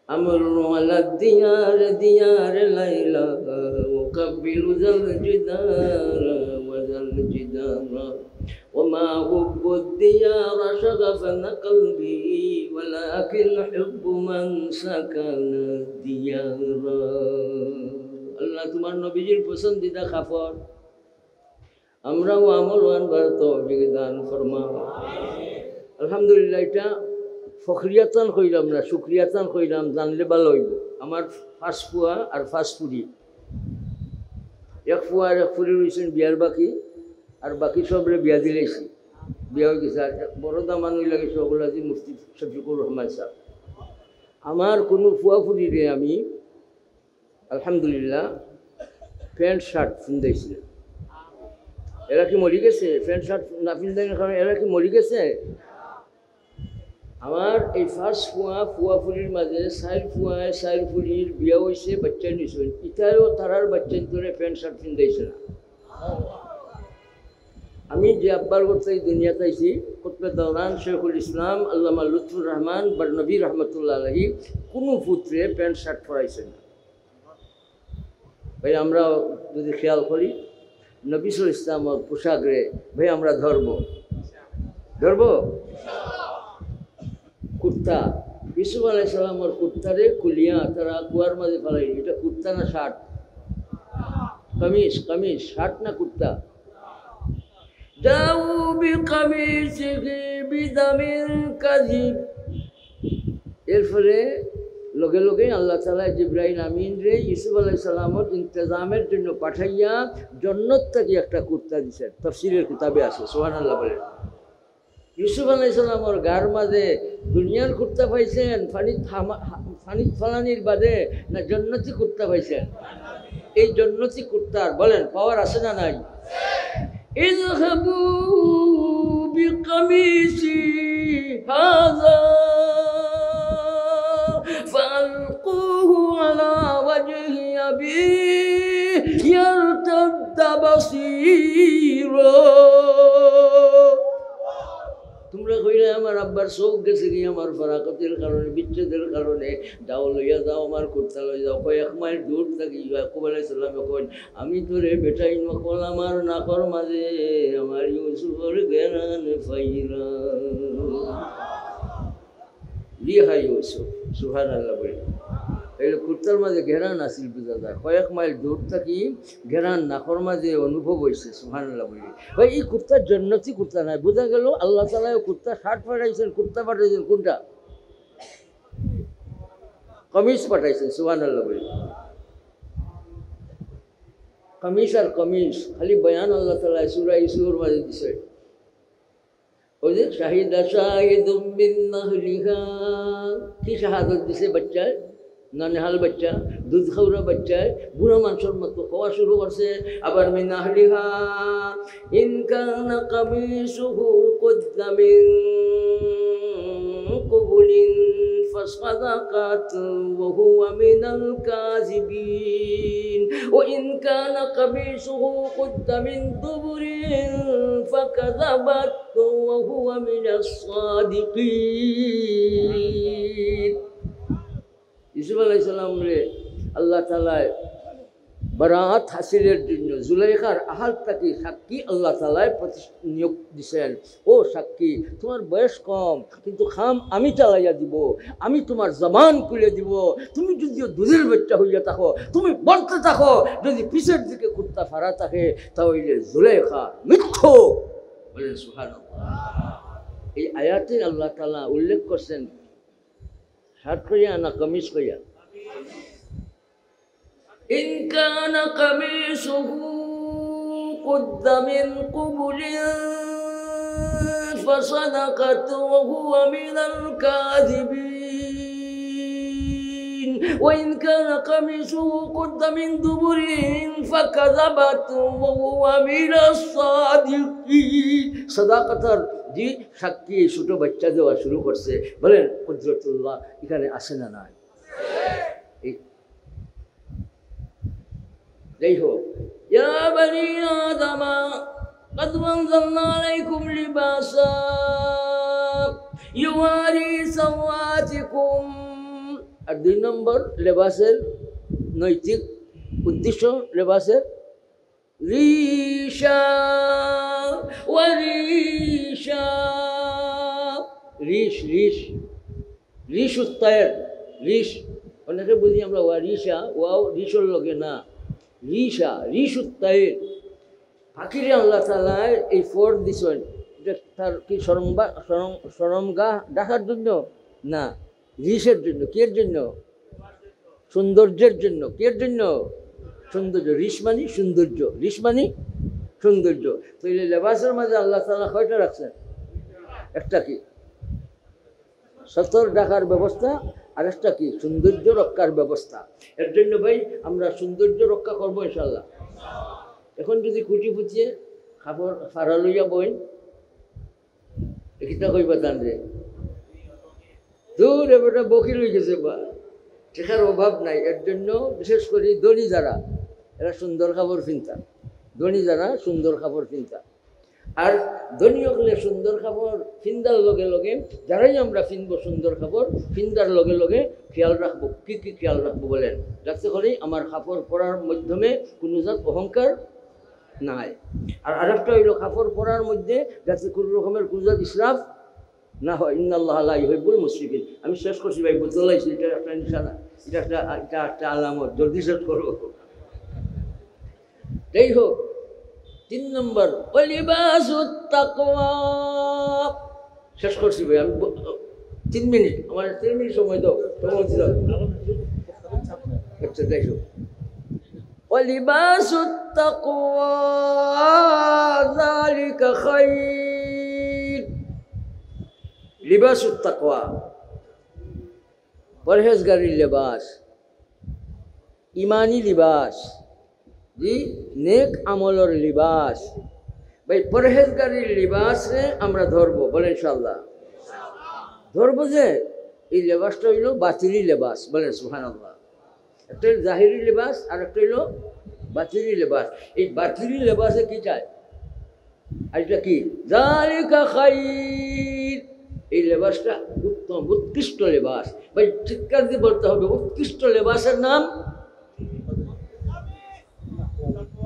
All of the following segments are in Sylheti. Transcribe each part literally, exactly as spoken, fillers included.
أمر على الديار ديار ليلى، أقبل ذا الجدار وذا الجدار، وما حب الديار شغفنا قلبي، ولكن حب من سكن الديار. আল্লাহ, তোমার নবীজির পছন্দিদা কাপড়, আমরাও আমলওয়ান বার তৌফিক দান ফরমাও। আলহামদুলিল্লাহ, ইটা ফখরিয়াতান কইলাম না, শুকরিয়াতান কইলাম, জানলে ভালা অইবো। আমার পাঁচ ফুয়া আর পাঁচ ফুরি, এক ফুয়া আর এক ফুরি রইছইন বিয়ার বাকি, আর বাকি সবরে বিয়া দিলাইছি, বিয়া অই গেছে। আর বড় দামান অইলা গেছে অগুলাজি মুফতি শফিকুর রহমান সাব। আমার কুনু ফুয়া ফুরিরে আমি আলহামদুলিল্লাহ, প্যান্ট শার্ট ফিন্দাইছিলাম। এরা কি মরি গেছে? প্যান্ট শার্ট না ফিন্দাইবার কারণে এরা কি মরি গেছে? আমার এই পাঁচ ফুয়া, ফুয়া ফুরির মাঝে চাইর ফুয়ায়, চাইর ফুরির বিয়া অইছে, বাচ্চা নিছইন। ইতায়ও তারার বাচ্চাইন্তরে প্যান্ট শার্ট ফিন্দাইছে না। আমি যে আব্বার ঘর থাকি দুনিয়াত আইছি, কুতবে দৌরান শেখুল ইসলাম আল্লামা লুৎফুর রহমান বারনবী রহমতুল্লাহ আলাইহি কুনু পুত্রে প্যান্ট শার্ট পরাইছে না। ভাই, আমরা যদি খেয়াল করি, নবী সাল্লাল্লাহু আলাইহি ওয়াসাল্লামর পোশাকরে, ভাই, আমরা ধরবো, ধরবো। কুর্তা, ইউসুফ আলাইহিস সালামর কুর্তারে খুলিয়া তারা কুয়ার মাঝে ফালাই, ইটা কুর্তা না শার্ট? কামিজ, কামিজ, শার্ট না কুর্তা? جاءوا بقميصه بدم كذب। এরপরে লগে লগে আল্লাহ তাআলা জিব্রাইল আমিনরে ইউসুফ আলাইহিস সালামর ইন্তেজামের জন্য পাঠাইয়া জন্নত থাকি একটা কুর্তা দিছেন, তাফসীরের কিতাবে আছে। সুবহানাল্লাহ বলেন। ইউসুফ আলাইহিস সালামর গার মাঝে দুনিয়ার কুর্তা পাইছেন, পানিত হামা-, হা-, পানিত ফালানির বাদে, না জন্নতি কুর্তা পাইছেন? এই জন্নতি কুর্তার, বলেন, পাওয়ার আছে না নাই? اذهبوا بقميصي هذا فألقوه على وجه أبي يرتد بصيرا। তোমরা কইরায় আমার আব্বার চউখ গেছেগি আমার ফারাকতের কারণে, বিচ্ছেদের কারণে, যাও লইয়া যাও, আমার কুর্তা লইয়া যাও। কয় এক মাইল দূর থাকি ইয়াকুব আলাইহিস সালামে কইন, আমি তোরে বেটাইন অকল আমার নাকর মাঝে আমার ইউসুফর ঘেরান পাইরাম। রিহা ইউসুফ, সুবহানাল্লাহ বলি। তাইলে কুর্তার মাঝে ঘেরান আছিল বুঝা যায়। কয়েক মাইল দূর থাকি ঘেরান নাকর মাঝে অনুভব অইছে, সুবহানাল্লাহ বলি। ভাই, এই কুর্তা জন্নতি কুর্তা নায়, বুঝা গেল আল্লাহ তাআলায় কুর্তা শার্ট পাঠাইছেন, কুর্তা পাঠাইছেন কোনটা? কামিজ পাঠাইছেন, সুবহানাল্লাহ বলি। কামিজ আর কামিজ, খালি বয়ান আল্লাহ তাআলায় সূরা ইউসুফর মাঝে দিছে। ওই যে শাহিদা শাহিদুম মিন আহলিহা, কি শাহাদত দিছে বাচ্চায়? ননেহাল বাচ্চা, দুধ খাওরা বাচ্চায়, বুড়া মানষর মতো কওয়া শুরু করছে। আবার মিন আহলিহা, ইন কানা কামিসুহু কুদ্দা মিন কুবুলিন ফাসাদাকাত ওয়া হুয়া মিনাল কাযিবিন, ওয়া ইন কানা কামিসুহু কুদ্দা মিন দুবুরিন ফাকাযাবাত ওয়া হুয়া মিনাস সাদিকিন। ইউসুফ আলাইহিস সালামরে আল্লাহ তাআলায় বারাআত হাসিলের জন্য জুলাইখার আহাল থাকি সাক্ষী আল্লাহ তাআলায় প্রতিষ্ঠ-, নিয়োগ দিছেন। ও সাক্ষী, তোমার বয়স কম, কিন্তু কাম আমি চালাইয়া দিব, আমি তোমার জবান খুলে দিব। তুমি যদিও দুধের বাচ্চা হইয়া থাকো, তুমি বলতে থাকো, যদি পিছের দিকে কুর্তা ফাড়া থাকে, তা অইলে জুলাইখা মিথ্যুক। বলেন সুবহানাল্লাহ। এই আয়াতে আল্লাহ তাআলা উল্লেখ করছেন শার্ট কইয়া না কামিজ কইয়া? إن كان قميصه قد من قبل فصدقت وهو من الكاذبين وإن كان قميصه قد من دبر فكذبت وهو من الصادقين। সাদাকাতার যে সাক্ষী এই ছোট বাচ্চা দেওয়া শুরু করছে, বলেন কুদরতুল্লাহ এখানে আছে না নাই? এই যাই হোক, يا بني آدم قد أنزلنا عليكم لباسا يواري سوآتكم আর দুই নম্বর লেবাসের নৈতিক উদ্দেশ্য, লেবাসের রিশা ওয়া রিশা, রিশ, রিশ, রিশ উত্তায়ের, রিশ। অনেকে বুঝি আমরা ওয়া রিশা, ওয়াও রিশর লগে না, রিশা, রিশ উত্তায়ের। পাখিরে আল্লাহ তাআলায় এই ফর দিছইন, এটা তার কি শরম বা-, শরম, শরমগাহ ঢাকার জন্য? না, রিশের জন্য। কিয়ের জন্য? সৌন্দর্যের জন্য। কিয়ের জন্য? সৌন্দর্য। রিশ মানি সৌন্দর্য, রিশ মানি সৌন্দর্য। তো এই লেবাসের মাঝে আল্লাহ তাআলা কয়টা রাখছেন? একটা কি? সতর ঢাকার ব্যবস্থা, আর একটা কি? সৌন্দর্য রক্ষার ব্যবস্থা। এর জন্য ভাই আমরা সৌন্দর্য রক্ষা করবো ইনশাআল্লাহ। এখন যদি কুটি পুচিয়ে কাপড় ফাড়া লইয়া বইন, এ কিতা কইবা তানরে? দূর, এ বেটা বকিল হয়ে গেছে বা, টেকার অভাব নাই। এর জন্য বিশেষ করে ধনী যারা, এরা সুন্দর কাপড় ফিনতা, ধনী যারা সুন্দর কাপড় ফিনতা। আর ধনী হকলে সুন্দর কাপড় ফিন্দার লগে লগে, যারাই আমরা ফিনবো সুন্দর কাপড়, ফিন্দার লগে লগে খেয়াল রাখবো। কি কি খেয়াল রাখবো বলেন? যাতে করে আমার কাপড় পরার মাধ্যমে কোনো জাত অহংকার না হয়। আর আরেকটা হইলো কাপড় পরার মধ্যে যাতে কোনো রকমের কোনো জাত ইসরাফ না হয়। ইন্নাল্লাহা লা ইউহিব্বুল মুসরিফিন। আমি শেষ করছি ভাই, বুঝতে লাগছি, এটা একটা নিশানা, এটা একটা, এটা একটা আলামত। জলদি শেষ করো। যাই হোক, তিন নম্বর, ওয়ালিবাসুত তাকওয়া। শেষ করছি ভাই, আমি ব-, তিন মিনিট, আমার তিন মিনিট সময় দাও, সময় দাও। আচ্ছা, যাই হোক, ওয়ালিবাসুত তাকওয়া যালিকা খাইর। লিবাসুত তাকওয়া, পরহেজগারির লেবাস, ইমানি লিবাস, জি, নেক আমলর লিবাস। ভাই, পরহেজগারির লিবাসে আমরা ধরবো, বলেন ইনশাআল্লাহ। ধরবো যে এই লেবাসটা হইলো বাতিনি লেবাস, বলেন সুবহানাল্লাহ। একটা হইলো জাহিরি লেবাস আর একটা হইলো বাতিনি লেবাস। এই বাতিনি লেবাসে কি চায়? আর এটা কি? যালিকা খাইর। এই লেবাসটা উত্তম, উৎকৃষ্ট লেবাস। ভাই, চিৎকার দিয়ে বলতে হবে, উৎকৃষ্ট লেবাসের নাম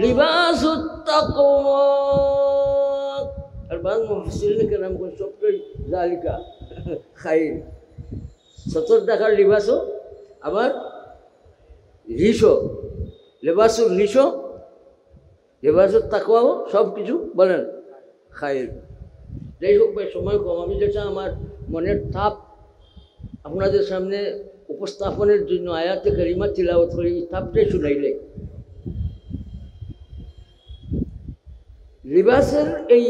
লিবাসুত তাকওয়া। আর বাদ মুফাসসিরিনে কেরাম কোন সবটাই যালিকা খাইর। সতর ঢাকার লিবাসও, আবার রিশও, লেবাসুর রিশও, লেবাসুত তাকওয়াও, সব কিছু বলেন খাইর। যাই হোক ভাই, সময় কম, আমি যেটা আমার মনের তাপ আপনাদের সামনে উপস্থাপনের জন্য আয়াতে কারিমা তিলাওয়াত করে, এই তাপটাই শুনাইলে। লিবাসের এই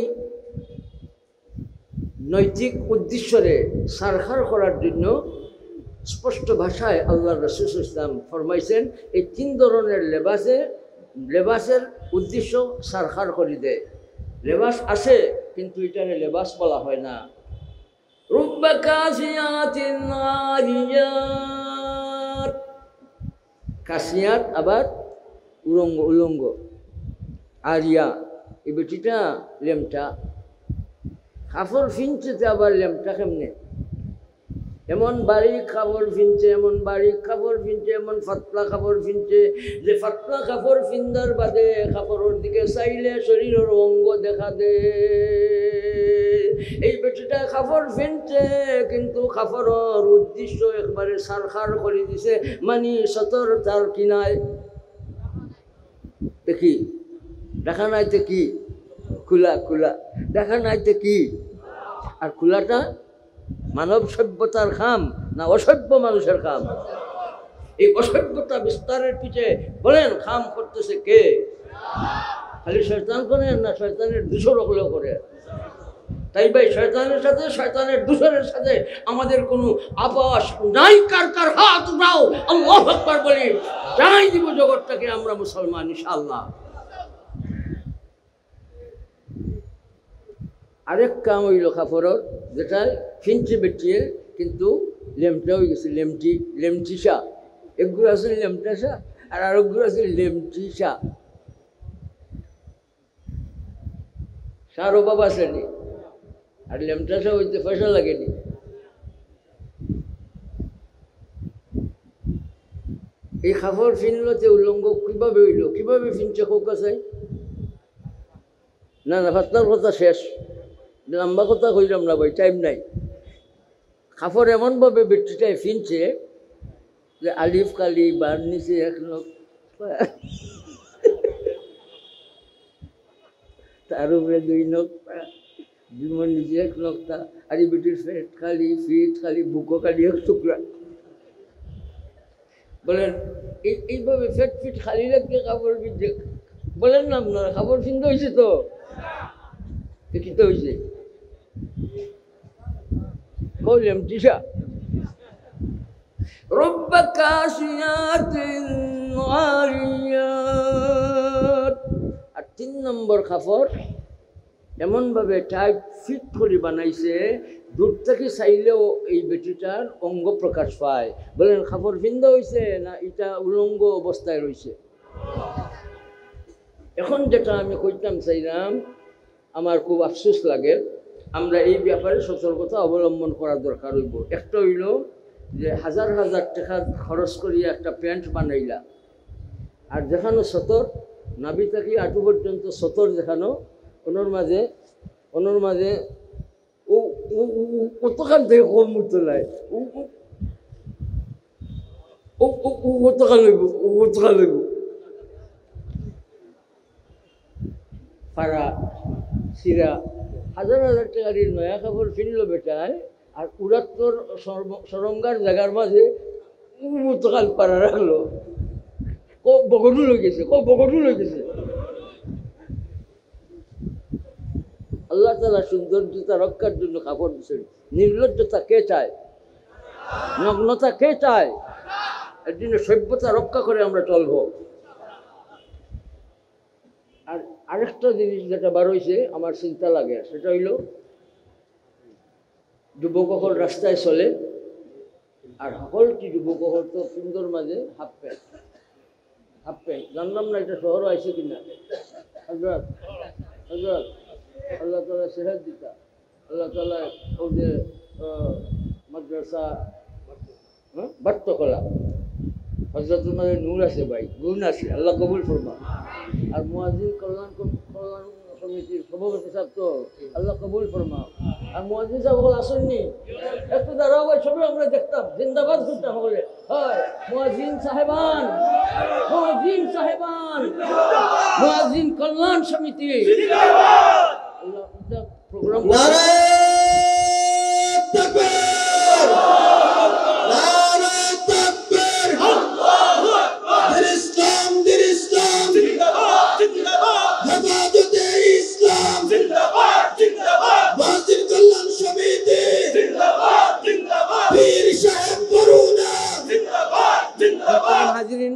নৈতিক উদ্দেশ্যরে সারখার করার জন্য স্পষ্ট ভাষায় আল্লাহর রাসূল সাল্লাল্লাহু আলাইহি ওয়াসাল্লাম ফরমাইছেন, এই তিন ধরনের লেবাসে, লেবাসের উদ্দেশ্য সারখার করি দেয়। লেবাস আছে, কিন্তু এটারে লেবাস বলা হয় না। রুব্বা কাসিয়াতিন আরিয়াত। কাসিয়াত আবার উলঙ্গ, উলঙ্গ। আরিয়া, এই বেটিটা লেমটা। কাপড় ফিনছে তে আবার লেমটা কেমনে? এমন বারিক কাপড় ফিনছে, এমন বারিক কাপড় ফিনছে, এমন পাতলা কাপড় ফিনছে, যে পাতলা কাপড় ফিন্দার বাদে কাপড়র দিকে চাইলে শরীরর অঙ্গ দেখা দেয়। এই বেটিটা কাপড় ফিনছে, কিন্তু কাপড়র উদ্দেশ্য একবারে সারখার করি দিছে, মানি সতর তার কিনায়। দেখি, দেখা নাই তে কি? খোলা, খোলা। দেখা নাই তে কি? আর খোলাটা মানব সভ্যতার কাম না অসভ্য মানুষের কাম? এই অসভ্যতা বিস্তারের পিছে বলেন, কাম করতেছে কে? খালি শয়তান করে না, শয়তানের দূষর হলেও করে? তাই ভাই, শয়তানের সাথে, শয়তানের দূষরের সাথে আমাদের কোনো আপস নাই। কার কার হাত উঠাও, আল্লাহু আকবার বলি, জানাই দিব জগৎটাকে আমরা মুসলমান ইনশাআল্লাহ। আরেক কাম হইল কাপড়র, যেটা ফিনছে বেটিয়ে, কিন্তু লেমটা হয়ে গেছে, লেমটি, লেমটিসা। একগুলো আছে লেমটাসা, আর আরেকগুলো আছে লেমটিসা। সার অভাব আছে নি, আর লেমটাসা হইতে পয়সা লাগে নি। এই কাপড় ফিনলো তে উলঙ্গ কিভাবে অইলো? কিভাবে ফিনছে কউক্কা চাই? না, না, ফাতলার কথা শেষ। লম্বা কথা কইলাম না ভাই, টাইম নাই। কাপড় এমনভাবে বেটিটায় ফিনছে যে আলিফ খালি, বার নিচে এক নক্তা, তার উপরে দুই নক্তা, জিমর নিচে এক নক্তা, আর এই বেটির পেট খালি, ফিট খালি, বুকও খালি এক টুকরা। বলেন, এই, এইভাবে পেট ফিট খালি রাখতে কাপড় পিনছে। বলেন না আপনারা, কাপড় পিনতে অইছে তো? এ কিতা অইছে? কইলাম, দিশা। رب كاسيات عاريات। আর তিন নম্বর কাপড় এমনভাবে টাইট ফিট করি বানাইছে, দূর থাকি চাইলেও এই বেটিটার অঙ্গ প্রকাশ পায়। বলেন, কাপড় ফিন্দা অইছে না ইটা উলঙ্গ অবস্থায় রইছে? এখন যেটা আমি কইতাম চাইলাম, আমার খুব আফসোস লাগে, আমরা এই ব্যাপারে সতর্কতা অবলম্বন করা দরকার অইবো। একটা অইলো যে হাজার হাজার টেকা খরচ করিয়া একটা প্যান্ট বানাইলা, আর যেখানো সতর, নাভি থাকি আটু পর্যন্ত সতর যেখানো, ওনর মাঝে, ওনর মাঝে ও, ও, ও, ও কতখান থেকে কম উঠতে নাই। ও, ও, ও, ও, ও কতখান অইবো, ও কতখান অইবো। ফাড়া, ছিড়া, হাজার হাজার টেকার এই নয়া কাপড় ফিনলো বেটায়, আর উড়াত্তর সরম-, সরঙ্গার জাগার মাঝে ও কতখান ফাড়া রাখলো। কো বগটু লই গেছে, কো বগটু লই গেছে। আল্লাহ তাআলা সৌন্দর্যতা রক্ষার জন্য কাপড় দিছেন। নির্লজ্জতা কে চায়? নগ্নতা কে চায়? এর জন্য সভ্যতা রক্ষা করে আমরা চলবো। আর আরেকটা জিনিস যেটা বার হইছে, আমার চিন্তা লাগে, সেটা হইল যুবক অকল রাস্তায় চলে, আর হকলটি যুবক অকল তো সুন্দর মাঝে হাফ প্যান্ট, হাফ প্যান্ট। জানলাম না এটা শহরও আইছে কিনা। হজরত, হজরত, আল্লাহ তাআলা সেহত দিতা, আল্লাহ তাআলা ওই যে, আহ, মাদ্রাসা, হ্যাঁ, বাট্টকলা, হজরতের মাঝে নূর আছে ভাই, গুণ আছে, আল্লাহ কবুল ফরমা। আর মুয়াজ্জিন কল্যাণ ক-, কল্যাণ সমিতির সভাপতি সাহেব তো আল্লাহ কবুল ফরমা। আর মুয়াজ্জিন সাহেব অকল আসেননি, একটু দাঁড়াও ভাই, সবাই আমরা দেখতাম, জিন্দাবাদ করতাম হলে। হয়, মুয়াজ্জিন সাহেবান, মুয়াজ্জিন সাহেবান, মুয়াজ্জিন কল্যাণ সমিতি। আল্লাহ, প্রোগ্রাম নারায়ে তাকবীর! নারায়ে তাকবীর! আল্লাহু আকবার! দিন ইসলাম, দিন ইসলাম! জিন্দাবাদ, জিন্দাবাদ! হেফাজতে ইসলাম! জিন্দাবাদ, জিন্দাবাদ! মুয়াজ্জিন কল্যাণ সমিতি! জিন্দাবাদ, জিন্দাবাদ! পীর সাহেব করুণা! জিন্দাবাদ, জিন্দাবাদ! হাজিরিন,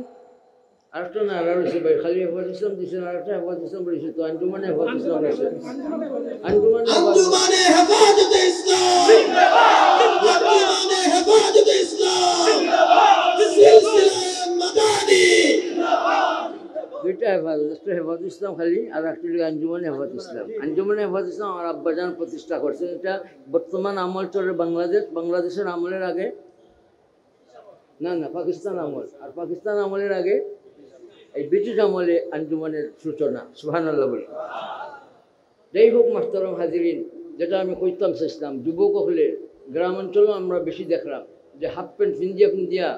আরেকটা নারা রয়েছে ভাই, খালি হেফাজত ইসলাম দিচ্ছেন, আরেকটা হেফাজত ইসলাম রয়েছে তো, আঞ্জুমানে হেফাজত ইসলাম রয়েছে। আঞ্জুমানে হেফাজত আঞ্জুমানে হেফাজতে ইসলাম! আঞ্জুমানে হেফাজতে ইসলাম! সিলসিলায়ে মাদানী! দুইটা হেফাজত, একটা হেফাজত ইসলাম খালি, আর একটা হলো আঞ্জুমানে হেফাজত ইসলাম। আঞ্জুমানে হেফাজত ইসলাম আমার আব্বাজান প্রতিষ্ঠা করছেন। এটা বর্তমান আমল চলে বাংলাদেশ, বাংলাদেশের আমলের আগে না, না, পাকিস্তান আমল। আর পাকিস্তান আমলের আগে এই ব্রিটিশ আমলে আঞ্জুমানের সূচনা। সুবহানাল্লাহ বলি। যাই হোক, মাহতারাম হাজিরিন, যেটা আমি কইতাম চাইছিলাম, যুবক অকলে গ্রামাঞ্চলে আমরা বেশি দেখলাম যে হাফ প্যান্ট ফিন্দিয়া ফিন্দিয়া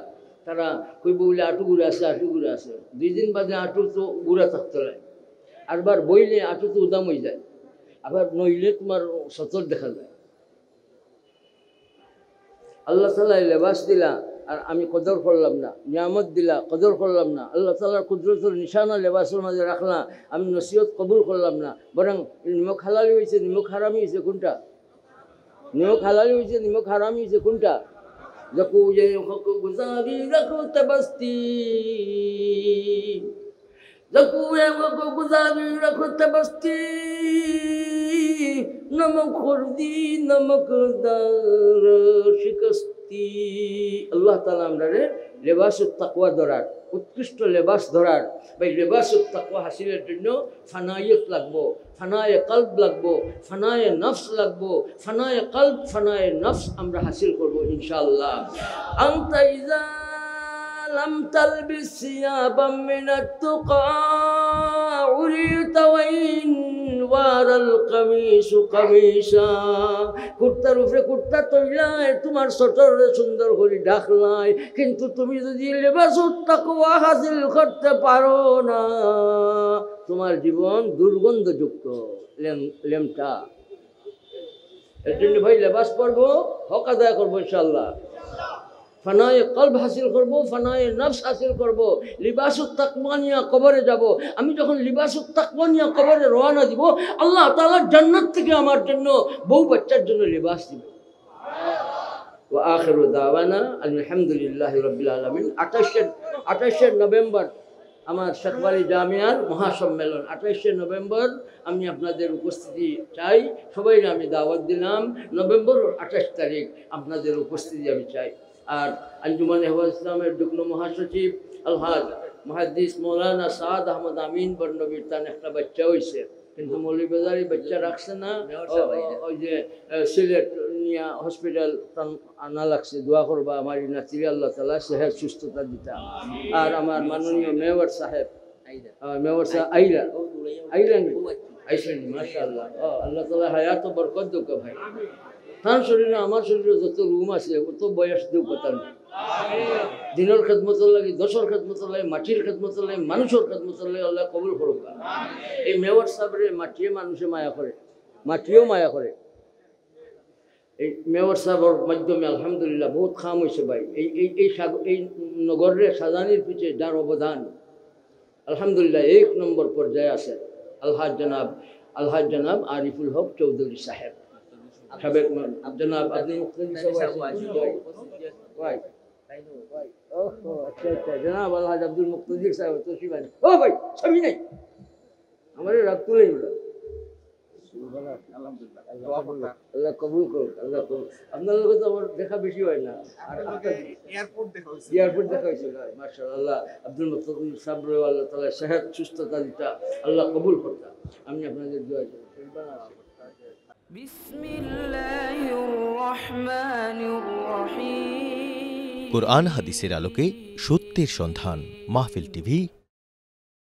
তারা কইব বলে আটু গুড়া আছে, আটু গুড়া আছে। দুই দিন বাদে আটু তো গুড়া থাকতে নাই, আরবার বইলে আটু তো উদাম হয়ে যায়, আবার নইলে তোমার সতর দেখা যায়। আল্লাহ তাআলায় লেবাস দিলা, আর আমি কদর করলাম না, নিয়ামত দিলা, কদর করলাম না, আল্লাহ তাআলার কুদরতের নিশানা লেবাসের মাঝে রাখলা, আমি নসিহত কবুল করলাম না, বরং নিমক হালালি হইছে, নিমক হারামি হইছে কোনটা? নিমক হালালি হইছে, নিমক হারামি হইছে কোনটা? যকু যে হক গুজারি রাখো তবস্তি। যকু এ হক গুজারি রাখো তবস্তি, নমক খুরদি, নমক দার শিকস্তি। আল্লাহ তাআলা আমরারে লেবাসুত তাকওয়া ধরার, উৎকৃষ্ট লেবাস ধরার, ভাই, লেবাসুত তাকওয়া হাসিলের জন্য ফানাইয়ত লাগবো, ফানায়ে কলব লাগবো, ফানায়ে নফস লাগবো, ফানায়ে কলব, ফানায়ে নফস আমরা হাসিল করবো ইনশাআল্লাহ। আনতা ইজা لم تلبس ثيابا من التقى عريت وإن وارى القميص قميصا। কুর্তার উপরে কুর্তা তৈলায়, তোমার সতররে সুন্দর করি ঢাকলায়, কিন্তু তুমি যদি লিবাসুত তাকওয়া হাসিল করতে পারো না, তোমার জীবন দুর্গন্ধযুক্ত, লেম-, লেমটা। এর জন্য ভাই লেবাস পরবো, হক আদায় করবো ইনশাআল্লাহ। ফানায়ে কলব হাসিল করবো, ফানায়ে নফস হাসিল করবো, লিবাসুত তাকওয়া নিয়া কবরে যাবো। আমি যখন লিবাসুত তাকওয়া নিয়া কবরে রওনা দিবো, আল্লাহ তাআলা জান্নাত থেকে আমার জন্য বউ বাচ্চার জন্য লিবাস দিবো। ওয়া আখিরু দাওয়ানা আলহামদুলিল্লাহি রাব্বিল আলামিন। আঠাশে, আঠাশে নভেম্বর আমার শেখ ওয়ালি জামিয়ার মহাসম্মেলন, আঠাশে নভেম্বর আমি আপনাদের উপস্থিতি চাই। সবাইরে আমি দাওয়াত দিলাম, নভেম্বর আঠাশ তারিখ আপনাদের উপস্থিতি আমি চাই। আর আঞ্জুমান হেফাজত ইসলামের যুগ্ম মহাসচিব আলহাজ মুহাদ্দিস মৌলানা সাদ আহমদ আমিন বড়নবীর তান একটা বাচ্চা হইছে, কিন্তু মৌলভীবাজারে বাচ্চা রাখছে না। মেয়র সাহেব ও-, ও-, আইরা। ওই যে, আহ, সিলেট নিয়া হসপিটাল তান আনা লাগছে। দোয়া করবা আমার এই নাতিরে আল্লাহ তাআলা সেহত সুস্থতা দিতা। আর আমার মাননীয় মেয়র সাহেব, আইরা। আহ, মেয়র সাহেব আইরা, আইরা নি? আইসেন, মাশাআল্লাহ। ও, আল্লাহ তাআলা হায়াত ও বরকত দেউক্কা ভাই। তান শরীরে আমার শরীরে যত রুম আছে, অত বয়স দেউক্কা তান। দিনর খেদমতর লাগি, দেশর খেদমতর লাগি, মাটির খেদমতর লাগি, মানুষর খেদমতর লাগি আল্লাহ কবুল করুক্কা। এই মেয়র সাহেবরে মাটিয়ে মানুষে মায়া করে, মাটিয়েও মায়া করে। এই মেয়র সাহেবর মাধ্যমে আলহামদুলিল্লাহ বহুত কাম হইছে ভাই। এই, এই, এই সাগ-, এই নগররে সাজানির পিছে যার অবদান, আলহামদুলিল্লাহ এক নম্বর পর্যায়ে আছে আলহাজ জনাব, আলহাজ জনাব আরিফুল হক চৌধুরী সাহেব, সাবেক ম-, জনাব আব্দুল মুক্তাদির সাহেব আছেন। ভাই, ভাই। ওহো, আচ্ছা, আচ্ছা, জনাব আলহাজ আব্দুল মুক্তাদির সাহেব তশরিফ আনছেন। ও ভাই, ছবি নাই। আমারে রাগ তুলেই উঠা। আলহামদুলিল্লাহ। দোয়া করতাম। আল্লাহ কবুল করুক, আল্লাহ কবুল। আপনার লগে তো আমার দেখা বেশি হয় না। আর আপনার লগে আপনার এয়ারপোর্ট দেখা হইছে। এয়ারপোর্ট দেখা হইছে, না, মাশাআল্লাহ। আব্দুল মুক্তাদির সাহেবরে আল্লাহ তাআলা সেহত সুস্থতা দিতা, আল্লাহ কবুল করতা। আমি আপনাদের দোয়া চাই। بسم الله الرحمن الرحيم। কোরআন হাদিসের আলোকে সত্যের সন্ধান, মাহফিল টিভি,